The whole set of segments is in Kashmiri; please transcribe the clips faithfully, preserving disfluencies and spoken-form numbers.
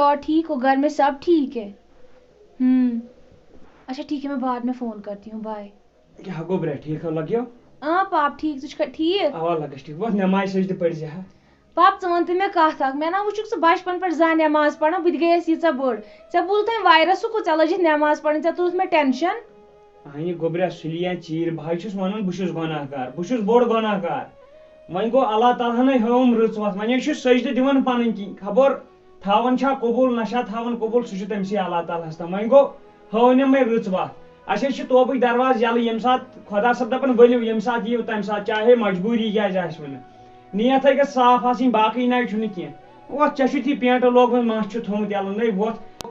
और ठीक हो, घर में सब ठीक है? हम्म। अच्छा ठीक है, मैं बाद में फोन करती हूँ, बाय। کیٛاہ گوٚبرا، ٹھیٖک ہا لگیو؟ آ پاپ، ٹھیٖک، ژٕ چھُکھا ٹھیٖک؟ اوا لگس ٹھیٖک۔ وۄتھ نٮ۪مازِ سجدٕ پٔرۍ زِ ہا۔ پاپ، ژٕ وَن تہٕ مےٚ کَتھ اَکھ، مےٚ نا وٕچھُکھ ژٕ بچپن پٮ۪ٹھ زانٛہہ نٮ۪ماز پران، بہٕ تہِ گٔیَس ییٖژاہ بٔڑ۔ ژےٚ بوٗزُتھ أمۍ وایرسُک، ژےٚ لٔجِتھ نٮ۪ماز پرٕنۍ، ژےٚ تُلُتھ مےٚ ٹٮ۪نشن۔ اہنہِ گوٚبرا سُلیا ژیٖرۍ، بہٕ حظ چھُس وَنان بہٕ چھُس گۄناہ گار، بہٕ چھُس بوٚڑ گۄناہ گار۔ وۄنۍ گوٚو اللہ تعالیٰ ہنٕے ہٲوٕم رٕژ وَتھ، وۄنۍ حظ چھُ سجدٕ دِوان پنٕنۍ کِنۍ، خبر تھاوان چھا قبول نہ چھا تھاوان قبول، سُہ چھُ تٔمسٕے اللہ تعالیٰ ہس تام۔ وۄنۍ گوٚو ہٲونم مےٚ رٕژ وتھ۔ اسہِ حظ چھِ توبٕکۍ دروازٕ یَلہٕ، ییٚمہِ ساتہٕ خۄدا صٲب دپان ؤلِو، ییٚمہِ ساتہٕ یِیِو تمہِ ساتہٕ، چاہے مجبوٗری کیازِ آسہِ وۄنۍ۔ نیت ہے گٔژھ صاف آسٕنۍ، باقٕے نہ چھُنہٕ کینٛہہ۔ وۄتھ، ژےٚ چھُتھ یہِ پینٹ لوگمُت، مس چھُ تھوٚومُت یَلہٕ، نَے وۄتھ۔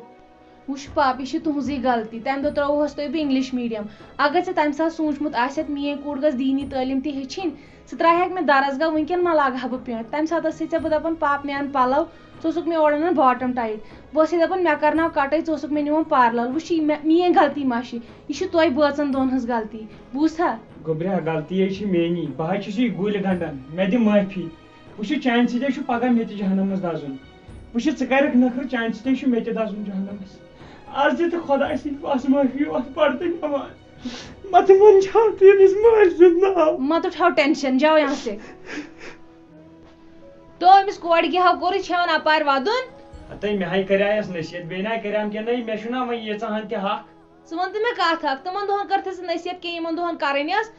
وٕچھ پاپ، یہِ چھِ تُہنٛزٕے غلطی، تمہِ دۄہ ترٛووہس تۄہہِ بہٕ انگلش میڈیم۔ اگر ژےٚ تمہِ ساتہٕ سوٗنٛچمُت آسٮ۪تھ میٲنۍ کوٗر گٔژھ دیٖنی تعلیٖم تہِ ہیٚچھِنۍ، ژٕ ترٛاوہکھ مےٚ درس گاہ، وٕنکٮ۪ن ما لاگہٕ ہا بہٕ پینٹ؟ تمہِ ساتہٕ ٲسٕے ژےٚ بہٕ دپان، پاپ، مےٚ اَن پلو، ژٕ اوسُکھ مےٚ اورٕ انان باٹم ٹایٹ۔ بہٕ ٲسٕے دَپان، مےٚ کَرناو کَٹٲے، ژٕ اوسُکھ مےٚ نِوان پارلر۔ وٕچھ، یہِ مےٚ، میٛٲنۍ غلطی ما چھِ؟ یہِ چھِ تۄہہِ بٲژَن دۄن ہٕنٛز غلطی۔ بوٗزتھا؟ گوٚبریا، غلطی ہے چھِ میٛٲنی۔ بہٕ حظ چھُس یہِ گُلۍ گنٛڈان۔ مےٚ دِ معٲفی۔ وٕچھ، چانہِ سۭتۍ ہے چھُ پگاہ مےٚ تہِ جہنمس دَزُن۔ وٕچھ، ژٕ کَرَکھ نٔخرٕ، چانہِ سۭتۍ ہے چھُ مےٚ تہِ دَزُن جہنمس۔ آز دِ تہٕ خۄداے سٕنٛدِ پاسہٕ معٲفی، وَتھ پَر تہٕ نٮ۪ماز۔ مَتہٕ مَنٛد چھا تٔمِس مٲلۍ سُنٛد ناو۔ مَتہٕ اُٹھاو ٹٮ۪نشَن، جاو یہاں سے۔ تو أمِس کورِ کیٛاہ ہو کوٚرُے، چھِ ہٮ۪وان اَپارِ وَدُن۔ ہتے مےٚ ہاے کریایس نصیحت، بیٚیہِ نہ کریام کینٛہہ، نہ مےٚ چھُنہ وۄنۍ ییٖژاہ ہن تہِ حق۔ ژٕ وَن تہٕ مےٚ کَتھ اَکھ، تِمَن دۄہَن کٔرتھَس نصیحت کینٛہہ، یِمَن دۄہَن کَرٕنۍ ٲس۔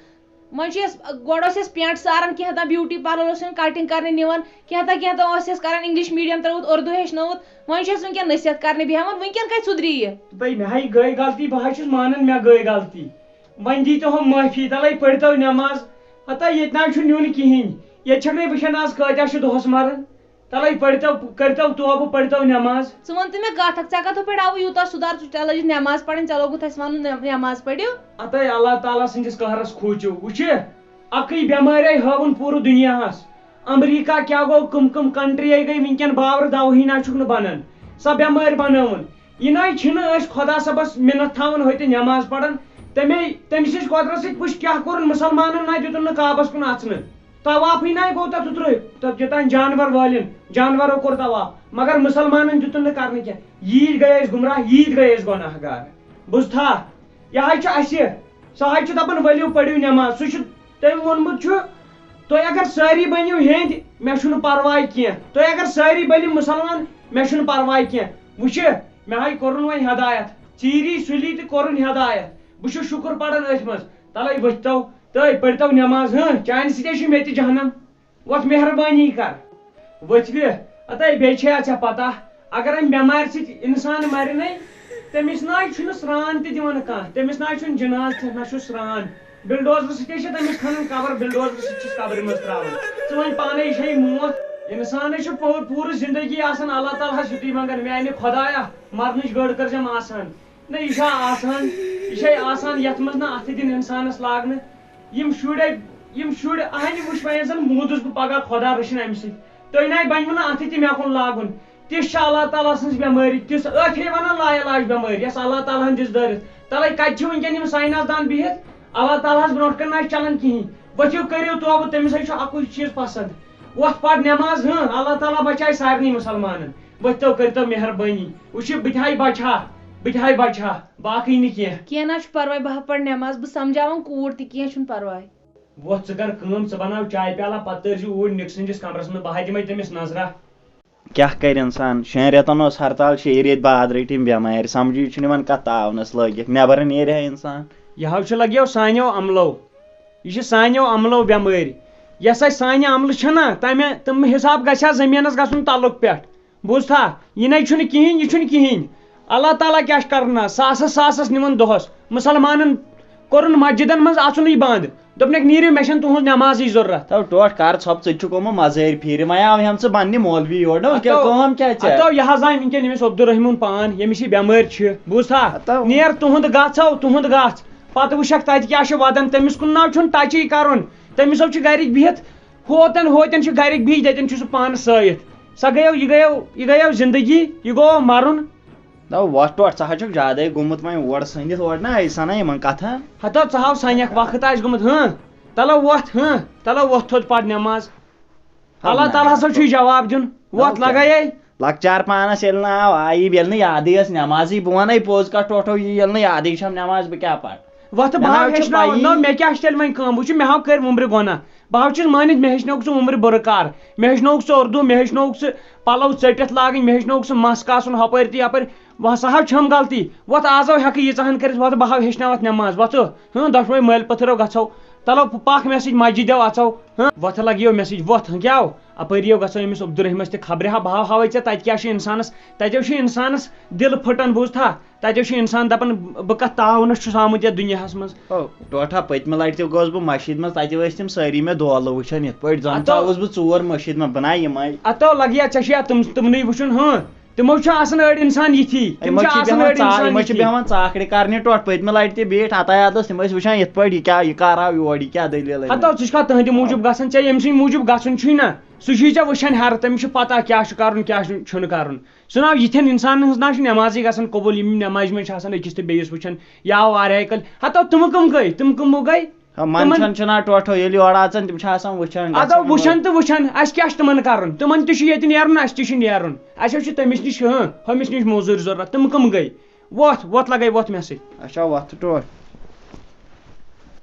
وۄنۍ چھِ أسۍ، گۄڈٕ اوس اَسہِ پینٹ ساران کینٛہہ تام، بیوٹی پارلر اوس یِوان کٹنگ کرنہِ نِوان، کینٛہہ تام کینٛہہ تام اوس اَسہِ کران انگلش میڈیم ترٲوِتھ، اردو ہیٚچھنٲوِتھ۔ وۄنۍ چھِ أسۍ وٕنکیٚن نصیحت کرنہِ بیٚہوان، وٕنکیٚن کَتہِ سُدھری یہِ؟ تہٕ مےٚ ہاے گٔے غلطی، بہٕ حظ چھُس مانان مےٚ گٔے غلطی۔ وۄنۍ دی تو ہم معٲفی، تَلَے پٔرۍتو نٮ۪ماز۔ ہتا ییٚتہِ نہ حظ چھُ نیُن کِہیٖنۍ۔ ییٚتہِ چھَکھ نَے وٕچھان آز کۭتیٛاہ چھِ دۄہَس مَران۔ تَلَے پٔرۍتو، کٔرۍتو توبہٕ، پٔرۍتو نٮ۪ماز۔ ژٕ وَن تہٕ مےٚ کَتھ اَکھ، ژےٚ کَتھ پٮ۪ٹھ آوُ یوٗتاہ سُدھار؟ ژٕ ژےٚ لٔجِتھ نٮ۪ماز پَرٕنۍ، ژےٚ لوگُتھ اَسہِ وَنُن نٮ۪-، نٮ۪ماز پٔرِو۔ ہتَے اللہ تعالیٰ سٕنٛدِس قہرَس کھوٗژِو۔ وٕچھِ، اَکٕے بٮ۪مٲرۍ آیہِ ہٲوُن پوٗرٕ دُنیاہَس۔ امریکہ کیٛاہ گوٚو، کٕم کٕم کنٹری آیہِ گٔے وٕنکٮ۪ن باورٕ، دَوہٕے نہ چھُکھ نہٕ بَنان۔ سۄ بٮ۪مٲرۍ بَنٲوٕن۔ یہِ نہ چھِنہٕ أسۍ خۄدا صٲبَس مِنت تھاوان ہوٚتہِ نٮ۪ماز پَران۔ تَمے، تٔمۍ سٕنٛزِ قۄدرت سۭتۍ وٕچھ کیٛاہ کوٚرُن مُسلمانَن، نہ دیُتُن نہٕ کعبَس کُن اَژنہٕ۔ طوافٕے نہ گوٚو تَتھ ترٛٲوِتھ، تَتھ یوٚتام جانوَر وٲلِن، جانوَرو کوٚر طواف، مگر مُسلمانَن دیُتُن نہٕ کَرنہٕ کینٛہہ۔ ییٖتۍ گٔے أسۍ گُمراہ، ییٖتۍ گٔے أسۍ گۄناہ گار۔ بوٗزتھا؟ یہِ حظ چھُ اَسہِ، سُہ حظ چھُ دَپان، "ؤلِو پٔرِو نٮ۪ماز۔" سُہ چھُ، تٔمۍ ووٚنمُت چھُ، تُہۍ اگر سٲری بٔنِو ہیٚنٛدۍ، مےٚ چھُنہٕ پَرواے کینٛہہ۔ تُہۍ اگر سٲری بٔنِو مُسلمان، مےٚ چھُنہٕ پَرواے کینٛہہ۔ وٕچھِ، مےٚ ہاے کوٚرُن وۄنۍ ہدایت، ژیٖری سُلی تہِ کوٚرُن ہدایت۔ بہٕ چھُس شُکُر پَران أتھۍ منٛز۔ تَلَے ؤتھۍتو، تہٕ پٔرۍتو نٮ۪ماز۔ ہہ، چانہِ سۭتۍ ہے چھُ مےٚ تہِ جہنم۔ وۄتھ مہربٲنی کر، ؤتھۍ وِ۔ ہتے بیٚیہِ چھےٚ ژےٚ پتہ، اگر امہِ بٮ۪مارِ سۭتۍ انسان مرِ نے، تٔمِس نہ چھُنہٕ سرٛان تہِ دِوان کانٛہہ، تٔمِس نہ چھُنہٕ جناز تہِ، نہ چھُ سرٛان۔ بلڈوزرٕ سۭتۍ چھِ تٔمِس کھنان قبر، بلڈوزرٕ سۭتۍ چھِس قبرِ منٛز ترٛاوان۔ ژٕ وۄنۍ پانے، یہِ چھےٚ موت۔ انسانس چھُ پوٗ-، پوٗرٕ زندگی آسان اللہ تعالیٰ ہس یُتُے منٛگان، میانہِ خۄدایا، مرنٕچ گٔڑ کٔرزٮ۪م آسان۔ نہ، یہِ چھا آسان، یہِ چھے آسان یتھ منٛز نہ اتھٕ دِن انسانس لاگنہٕ۔ یِم شُرۍ، یِم شُرۍ، اہنہِ وٕچھ وۄنۍ زن موٗدُس بہٕ پگاہ، خۄدا رٔچھِنۍ امہِ سۭتۍ۔ تُہۍ نَے بنِوٕ نہٕ اتھٕ تہِ مےٚ کُن لاگُن۔ تِژھ چھِ اللہ تعالیٰ سٕنٛز بٮ۪مٲرۍ، تِژھ ٲتھے ونان لا علاج بٮ۪مٲرۍ، یۄس اللہ تعالیٰ ہن دِژ دٲرِتھ۔ تَلَے کتہِ چھِ وٕنکٮ۪ن یِم ساینس دان بِہِتھ؟ اللہ تعالیٰ ہس برونٛٹھ کَنہِ نہ آسہِ چلان کِہیٖنۍ۔ ؤتھِو کٔرِو توبہٕ، تٔمِس ہے چھُ اَکُے چیٖز پسنٛد۔ وۄتھ پَر نٮ۪ماز، ہٕنٛہ، اللہ تعالیٰ بچایہِ سارنٕے مُسلمانن۔ ؤتھۍتو، کٔرۍتو مہربٲنی۔ وٕچھِو، بہٕ تہِ ہاے بچہٕ ہا، بہٕ تہِ ہاے بچہٕ ہا، باقٕے نہٕ کینٛہہ۔ کینٛہہ نہ چھُ پرواے، بہٕ ہا پرٕ نٮ۪ماز، بہٕ سمجھاوَن کوٗر تہِ، کینٛہہ چھُنہٕ پرواے۔ وۄتھ، ژٕ کر کٲم، ژٕ بناو چاے پیالہ، پتہٕ تٔرۍ زِ اوٗرۍ نِک سٕنٛدِس کمرس منٛز، بہٕ ہا دِمے تٔمِس نظرہ۔ کیٛاہ کرِ انسان؟ شٮ۪ن رٮ۪تن اوس ہرتال، شیٚیہِ رٮ۪تۍ بعد رٔٹۍ أمۍ بٮ۪مارِ، سمجھٕے چھُنہٕ یِوان کتھ تاونس لٲگِتھ، نٮ۪بر نیرِ ہا انسان۔ یہِ حظ چھُ لگیو سانیو عملو، یہِ چھِ سانیو عملو بٮ۪مٲرۍ۔ یۄس اَسہِ سانہِ عملہٕ چھَنہ، تَمہِ، تَمہِ حساب گژھِ ہا زٔمیٖنَس گژھُن تَلُک پٮ۪ٹھ۔ بوٗزتھا؟ یہِ نَے چھُنہٕ کِہیٖنۍ، یہِ چھُنہٕ کِہیٖنۍ۔ اللہ تعالیٰ کیٛاہ چھُ کَرُن آز؟ ساسَس ساسَس نِوان دۄہَس۔ مُسلمانَن کوٚرُن مسجدَن منٛز اَژُنٕے بنٛد۔ دوٚپنَکھ، "نیٖرِو، مےٚ چھَنہٕ تُہٕنٛز نٮ۪مازٕے ضروٗرت۔" تو ٹوٹھ کر ژھۄپ، ژٕ تہِ چھُکھ گوٚمُت مَزٲرۍ پھیٖرِ، وۄنۍ آو ہٮ۪م ژٕ بَننہِ مولوی یورٕ، نہ؟ کیٛاہ ہتو، کٲم کیٛاہ ژےٚ؟ ہتو، یہِ حظ آے وٕنکٮ۪ن ییٚمِس عبدالرحیٖمُن پان، ییٚمِس یہِ بٮ۪مٲرۍ چھِ، بوٗزتھا؟ ہتو۔ نیر تُہُنٛد گژھ ہو، تُہُنٛد گژھ۔ پتہٕ وٕچھکھ تتہِ کیٛاہ چھُ ودان، تٔمِس کُن نہ چھُنہٕ ٹچٕے کرُن۔ تٔمِس ہو چھُ گرِکۍ بِہِتھ، ہوتن ہوتن چھُ گرِکۍ بِہِتھ، ییٚتٮ۪ن چھُ سُہ پانہٕ سٲیِتھ۔ سۄ گٔیو، یہِ گٔیو، یہِ گٔیو زندگی، یہِ گوٚو مرُن۔ نہ وۄتھ ٹوٹھ، ژٕ حظ چھُکھ زیادَے گوٚمُت وۄنۍ اور ژھٕنِتھ اورٕ نہ، أسۍ سَنان یِمن کتھن۔ ہتو ژٕ ہاو سنکھ، وقت آسہِ گوٚمُت، ہٕنٛہ۔ تلو وۄتھ، ہٕنٛہ۔ تلو وۄتھ تھوٚد پَر نٮ۪ماز۔ ہاو اللہ نہ۔ تعالیٰ ہسا چھُے جواب دیُن۔ وۄتھ ہاو کیٛاہ؟ لگے۔ لۄکچار پانس ییٚلہِ نہٕ آو آیی، ییٚلہِ نہٕ یادٕے ٲس نٮ۪مازٕے، بہٕ وَنے پوٚز کَتھ ٹوٹھو یہِ، ییٚلہِ نہٕ یادٕے چھَم نٮ۪ماز، بہٕ کیٛاہ پَرٕ؟ وۄتھٕ، مےٚ بہٕ ہاو نہ حظ چھِ ہیٚچھناوَتھ۔ پَیی۔ نہ، مےٚ کیٛاہ چھِ تیٚلہِ وۄنۍ کٲم؟ وٕچھ، مےٚ ہاو کٔرۍ وُمبرِ گۄناہ۔ بہٕ ہاو چھُس مٲنِتھ، مےٚ ہیٚچھنووُکھ ژٕ وُمبرِ بُرٕ کار۔ مےٚ ہیٚچھنووُکھ ژٕ اُردو، مےٚ ہیٚچھنووُکھ ژٕ پَلو ژٔٹِتھ لاگٕنۍ، مےٚ ہیٚچھنووُکھ ژٕ مَس کاسُن ہۄپٲرۍ تہٕ یَپٲرۍ۔ وۄنۍ سا ہاو چھَم غلطی۔ وۄتھ، آز ہاو ہٮ۪کہٕ ییٖژاہَن کٔرِتھ، وۄتھ، بہٕ ہاو ہیٚچھناوَتھ نٮ۪ماز، وۄتھٕ۔ ہُہ، دۄشوَے مٲلۍ پٔتھٕر گژھو۔ تَلو، پَکھ مےٚ سۭتۍ، مسجِدِ آو اَژو۔ ہہ، وۄتھٕ لَگیو مےٚ سۭتۍ، وۄتھ، ہہ، کیٛاہ آو؟ اَپٲری یو گژھو أمِس عبدالرحیمس تہِ خبرِ ہا، بہٕ ہاو ہاوے ژےٚ تَتہِ کیٛاہ چھُ اِنسانَس، تَتیو چھُ اِنسانَس دِل پھٕٹان، بوٗزتھا؟ تَتیو چھُ اِنسان دَپان، بہٕ کَتھ تاونَس چھُس آمُت یَتھ دُنیاہَس منٛز۔ او، ٹوٹھا، پٔتمہِ لَٹہِ تہِ گوس بہٕ مَسجِد منٛز، تَتہِ ٲسۍ تِم سٲری مےٚ دولہٕ وٕچھان یِتھ پٲٹھۍ زَن ہتو ژاوُس بہٕ ژور مَسجِد منٛز، بہٕ نہ یِمَے۔ ہتو لَگہِ یا ژےٚ چھُ یا تِم، تِمنٕے وٕچھُن، ہہ؟ تِمو چھُ آسان أڑۍ اِنسان یِتھی، تِم یِمَے چھِ چھِ آسان بیٚہوان أڑۍ ژا-، اِنسان یِمَے چھِ یِتھی۔ بیٚہوان ژاکھڑِ کَرنہِ ٹوٹھ۔ پٔتمہِ لَٹہِ تہِ بیٖٹھۍ عطا یادَس، تِم ٲسۍ وٕچھان یِتھ پٲٹھۍ یہِ کیٛاہ، یہِ کَر آو یور، یہِ کیٛاہ دٔلیٖل أمِس؟ ہتو، ژٕ چھُکھا تٕہٕنٛدِ موٗجوٗب گژھان؟ ژےٚ ییٚمہِ سٕنٛدِ موٗجوٗب گژھُن چھُے نہ، سُہ چھُے ژےٚ وٕچھان ہیرٕ، تٔمِس چھُ پتہ کیٛاہ چھُ کَرُن، کیٛاہ چھُ، چھُنہٕ کَرُن۔ سُہ نہ، یِتھٮ۪ن اِنسانَن ہٕنٛز نہ چھِ نٮ۪مازٕے گژھان قبوٗل، یِم نٮ۪مازِ منٛز چھِ آسان أکِس تہٕ بیٚیِس وٕچھان۔ یا آو واریاہہِ کٲلۍ، ہتو، تِمہٕ کٕم گٔے؟ تِمہٕ کٕمو گٔے؟ ہا، تِمن منٛدچھان چھُنہ ٹوٹھو، ییٚلہِ یورٕ اژان، تِم چھِ آسان وٕچھان، ادو گژھان وٕچھان اورٕ۔ تہٕ وٕچھان، اَسہِ کیٛاہ چھُ تِمن کَرُن؟ تِمن تہِ چھُ ییٚتہِ نیرُن، اَسہِ تہِ چھُ نیرُن۔ اَسہِ حظ چھُ تٔمِس نِش، ہاں، ہُمِس نِش موٚزوٗرۍ ضروٗرت۔ تِم کٕم گٔے؟ وۄتھ، وۄتھ لگے، وۄتھ مےٚ سۭتۍ۔ اچھا، وۄتھ ٹوٹھ۔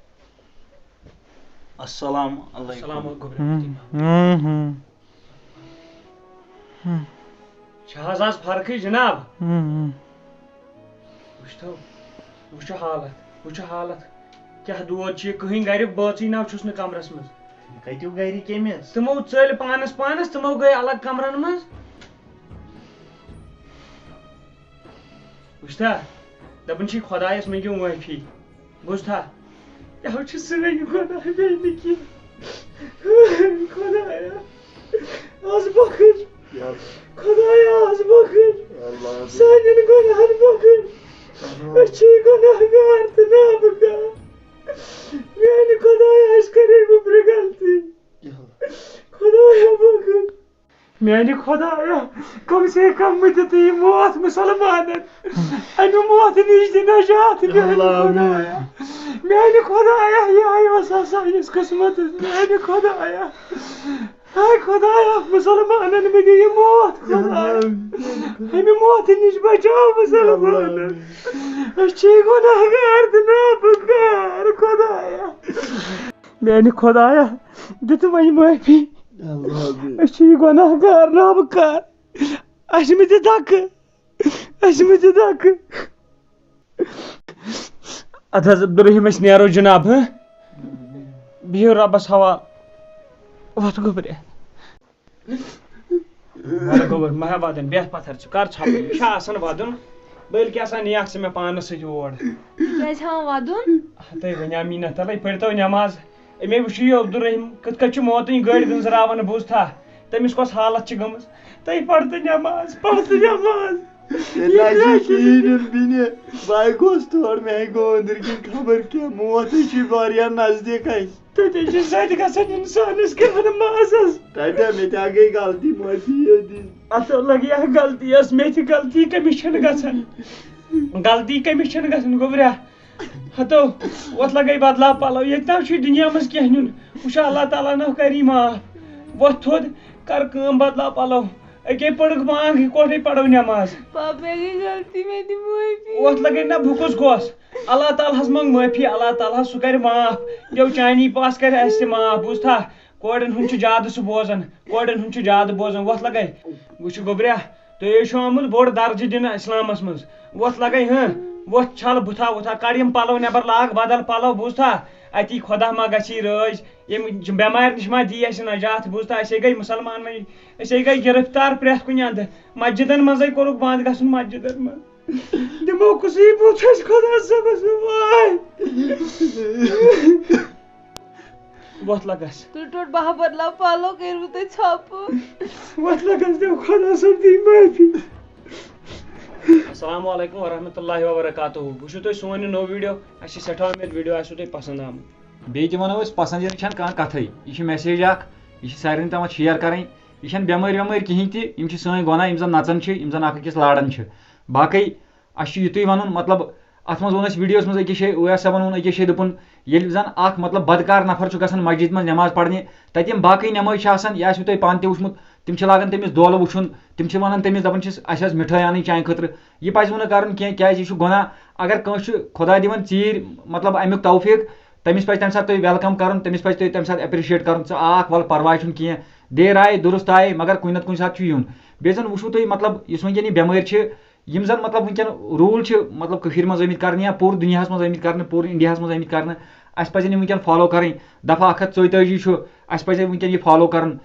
السلام علیکم۔ السلام علیکم۔ ہم، ہم، ہم۔ چھِ حظ آز فرقٕے جناب؟ ہم، ہم۔ وٕچھتو، وٕچھو حالت، وٕچھو حالت۔ کیٛاہ دود چھُ یہِ؟ کٕہٕنۍ گریُک بٲژٕے نہ چھُس نہٕ کمرس منٛز۔ کتیُک گرِ کٔمِس؟ تِمو ژٔلۍ پانس پانس، تِمو گٔے الگ کمرن منٛز۔ وٕچھتھا، دپان چھِ خۄدایس منٛگِو معٲفی۔ بوٗزتھا؟ یَوٕ چھِ سٲنۍ گۄناہ بیٚیہِ نہٕ کینٛہہ۔ خۄدایا، آز بۄکھٕج۔ یا اللہ۔ خۄدایا، آز بۄکھٕج۔ یا اللہ۔ سانٮ۪ن گۄناہن بۄکھٕج۔ اللہ۔ أسۍ چھِ گۄناہ گار تہٕ نابہٕ گار۔ میانہِ خۄدایا، اَسہِ کَرے وُبرِ غلطی۔ یا اللہ۔ خۄدایا، بۄکھٕج۔ میانہِ خۄدایا، کم سے کم مہٕ دِ تہٕ یہِ موت مُسلمانن۔ اَمہِ موتہٕ نِش دِ نجات میانہِ اللہ، خۄدایا۔ میانہِ خۄدایا، یہِ آیہِ وسا سٲنِس قٕسمتس، میانہِ خۄدایا۔ ہاے خۄدایا، مُسلمانن مہٕ دِ یہِ موت، خۄدایا۔ اَمہِ موتہٕ نِش بچاو مُسلمانن۔ أسۍ چھِ گۄناہگار تہٕ نابکار، خۄدایا۔ میانہِ خۄدایا، دِ تہٕ وۄنۍ معٲفی۔ اللہ حافظ۔ أسۍ چھِ یہِ گۄناہ گار نابہٕ کار۔ اَسہِ مہٕ دِ دَکہٕ۔ اَسہِ مہٕ دِ دَکہٕ۔ اَدٕ حظ، عبدالرحیٖم، أسۍ نیرو جِناب، ہہ؟ بِہِو رۄبَس حوال۔ وۄتھ گوٚبرِ۔ وَلہٕ گوٚبُر، مہ ہےٚ وَدُن، بیٚہہ پَتھَر ژٕ، کَر ژھۄپہٕ؟ یہِ چھا آسان وَدُن؟ بٔلکہِ آسان نِیَکھ ژٕ مےٚ پانَس سۭتۍ اور۔ کیٛازِ ہاوان وَدُن؟ ہَتَے وَنیٛام یی نہ تَلَے، پٔرۍتو نٮ۪ماز۔ أمے وٕچھِو یہِ عبدالرحیٖم کِتھ کٔنۍ چھُ موتٕنۍ گٲڑۍ گٔنٛزراوان، بوٗزتھا؟ تٔمِس کۄس حالت چھِ گٔمٕژ؟ تُہۍ پَرتہٕ نٮ۪ماز، پَرتہٕ نٮ۪ماز۔ ییٚلہِ یہِ اَسہِ کیٛاہ چھُ؟ کِہیٖنۍ یُن بِنہِ، بہٕ گوس تور، مےٚ گوٚو أنٛدٕرۍ کِنۍ خبر کیٛاہ، موت ہے چھِ واریاہ نزدیٖک اَسہِ۔ تَتہِ چھِ زَدِ گژھان اِنسانَس کیٛاہ وَنان مازَس۔ ٹاٹا، مےٚ تہِ ہا گٔے غلطی، معٲفی یٲدی۔ اَتھ لَگہِ ہا غلطی، ٲس مےٚ تہِ غلطی، کٔمِس چھَنہٕ گژھان؟ غلطی کٔمِس چھَنہٕ گژھان، گوٚبرا؟ ہَتو، وۄتھ لَگَے بدلاو پَلو، ییٚتہِ نہ چھُے دُنیا منٛز کینٛہہ نیُن۔ وٕچھ اللہ تعالیٰ نہ کَری معاف۔ وۄتھ تھوٚد، کَر کٲم، بدلاو پَلو۔ أکے پٔرٕکھ بانٛگ، یِکوَٹَے پَرو نٮ۪ماز۔ پاپا، مےٚ گٔے غلطی، مےٚ دِ معٲفی۔ وۄتھ لَگَے نہ، بہٕ کُس گوس؟ اللہ تعالیٰ ہَس منٛگ معٲفی، اللہ تعالیٰ ہَس سُہ کَرِ معاف۔ یو چانی پاس کَرِ اَسہِ تہِ معاف، بوٗزتھا؟ کورٮ۪ن ہُنٛد چھُ زیادٕ سُہ بوزان، کورٮ۪ن ہُنٛد چھُ زیادٕ بوزان۔ وۄتھ لَگَے، وٕچھ گوٚبریا، تُہۍ حظ چھِو آمُت بوٚڑ درجہٕ دِنہٕ اِسلامَس منٛز۔ وۄتھ لَگَے، ہہ، وۄتھ چھَل بُتھا وُتھا، کَڑ یِم پَلو نٮ۪بَر، لاگ بدل پَلو، بوٗزتھا؟ اَتی خۄدا ما گژھی رٲضۍ، ییٚمہِ بٮ۪مارِ نِش ما دی اَسہِ نجات، بوٗزتھا؟ أسے گٔے مُسلمان وۄنۍ، أسے گٔے گِرفتار پرٛٮ۪تھ کُنہِ اَندٕ۔ مسجدَن منٛزَے کوٚرُکھ بنٛد گژھُن، مسجدَن منٛز۔ دِمو کُسٕے بُتھ اَسہِ خۄدا صٲبَس، واے۔ وۄتھ لَگَس۔ تُہۍ ٹوٚٹ بہہ بدلاو پَلو، کٔرِو تُہۍ ژھۄپہٕ۔ وۄتھ لَگَس، دِم خۄدا صٲب دی معٲفی۔ السلام علیکم ورحمۃ اللہ وبرکاتہ۔ وٕچھِو تُہۍ سون یہِ نوٚو ویٖڈیو، اَسہِ چھِ سٮ۪ٹھاہ اُمید ویٖڈیو آسِوٕ تۄہہِ پَسنٛد آمُت۔ بیٚیہِ تہِ وَنو أسۍ، پَسنٛد یِنٕچ چھَنہٕ کانٛہہ کَتھٕے، یہِ چھِ message اَکھ، یہِ چھِ سارنٕے تامَتھ share کَرٕنۍ۔ یہِ چھَنہٕ بٮ۪مٲرۍ وٮ۪مٲرۍ کِہیٖنۍ تہِ، یِم چھِ سٲنۍ گۄناہ، یِم زَن نَژان چھِ، یِم زَن اَکھ أکِس لاران چھِ۔ باقٕے اَسہِ چھُ یِتُے وَنُن، مطلب، اَتھ منٛز ووٚن اَسہِ ویٖڈیوَس منٛز أکِس جایہِ، اویس صٲبَن ووٚن أکِس جایہِ، دوٚپُن، ییٚلہِ زَن اَکھ، مطلب، بدکار نفر چھُ گژھان مسجد منٛز نٮ۪ماز پَرنہِ، تَتہِ یِم باقٕے نٮ۪مٲزۍ چھِ آسان، یہِ آسِوٕ تۄہہِ پانہٕ تہِ وٕچھمُت، تِم چھِ لاگان تٔمِس دولہٕ وٕچھُن، تِم چھِ وَنان تٔمِس، دَپان چھِس، "اَسہِ ٲس مِٹھٲے اَنٕنۍ چانہِ خٲطرٕ۔" یہِ پَزِ نہٕ کَرُن کینٛہہ، کیٛازِ یہِ چھُ گۄناہ۔ اگر کٲنٛسہِ چھُ خۄدا دِوان ژیٖرۍ، مطلب، اَمیُک توفیٖق، تٔمِس پَزِ تَمہِ ساتہٕ تۄہہِ welcome کَرُن، تٔمِس پَزِ تۄہہِ تَمہِ ساتہٕ appreciate کَرُن، "ژٕ آکھ، وَلہٕ، پَرواے چھُنہٕ کینٛہہ، دیر آیے، درُست آیے، مگر کُنہِ نَتہٕ کُنہِ ساتہٕ چھُ یُن۔" بیٚیہِ زَن وٕچھِو تُہۍ، مطلب، یُس وٕنکیٚن یہِ بٮ۪مٲرۍ چھِ، یِم زَن، مطلب، وٕنکیٚن rule چھِ، مطلب، کٔشیٖرِ منٛز آمٕتۍ کَرنہٕ یا پوٗرٕ دُنیاہَس منٛز آمٕتۍ کَرنہٕ، پوٗرٕ India ہَس منٛز آمٕتۍ کَرنہٕ، اَسہِ پَزن یِم وٕنکیٚن follow کَرٕنۍ۔ دَفعہ اَکھ ہَتھ ژۄیتٲجی چھُ، اَسہِ پَزِ وٕنکیٚن یہِ follow کَرُن۔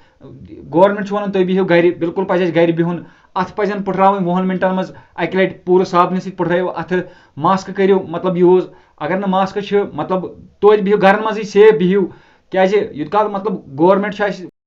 Government چھُ وَنان، "تُہۍ بِہِو گَرِ"، بِلکُل پَزِ اَسہِ گَرِ بِہُن۔ اَتھٕ پَزن پٕٹھراوٕنۍ وُہَن مِنٹَن منٛز اَکہِ لَٹہِ، پوٗرٕ صابنہِ سۭتۍ پٕٹھرٲیِو اَتھٕ، mask کٔرِو، مطلب، use۔ اگر نہٕ mask چھِ، مطلب، توتہِ بِہِو گَرَن منٛزٕے، safe بِہِو۔ کیٛازِ یوٗت کال، مطلب، government چھُ اَسہِ